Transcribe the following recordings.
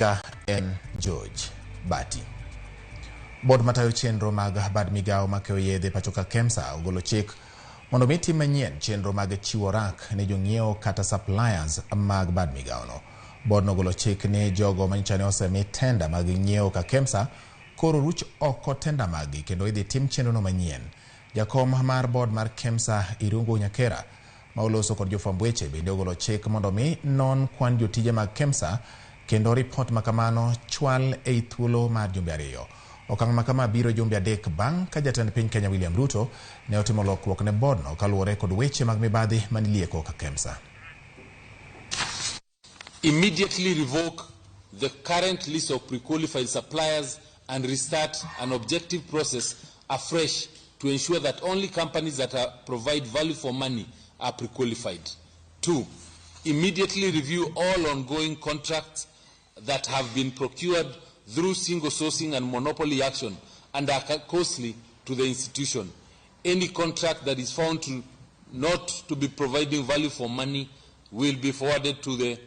Nyinga en George Bati. Bod matayo chenro mag bad migawo makeyo yedhe pachoka KEMSA ogolo chik mondo mi tim manyien chenro mag chiwo rak ne jong'iewo kata suppliers mag bad migawono. Bod nogolo chik ni jogo manyicha ne osemi tenda mag ng'iewo ka KEMSA koro ruch oko tenda maggi kendo idhi tim chenrono manyien. Jakom mar bod mar KEMSA Irungu Nyakera ma oloso kod jofwamb weche bende ogolo chik mondo mi non kwan jotije mag KEMSA kendo ripot makamano chwal ei thuolo mar jumbe 2. Okang' makama biro jumbe 3 bang' ka jatend piny Kenya William Ruto ne otimo lokruok ne bodno kaluwore kod weche mag mibadhi manilieko ka KEMSA. Immediately revoke the current list of pre-qualified suppliers and restart an objective process afresh to ensure that only companies that provide value for money are pre-qualified. 2, immediately review all ongoing contracts that have been procured through single sourcing and monopoly action and are costly to the institution. Any contract that is found to not to be providing value for money will be forwarded to the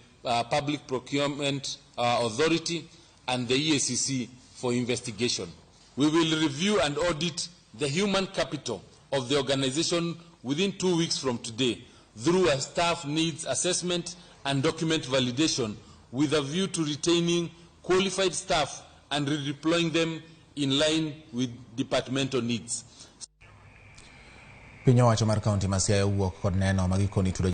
Public Procurement Authority and the EACC for investigation. We will review and audit the human capital of the organization within 2 weeks from today through a staff needs assessment and document validation with a view to retaining qualified staff and redeploying them in line with departmental needs. Piny owacho mar kaunti ma Siaya owuok kod neno ma gikoni tudo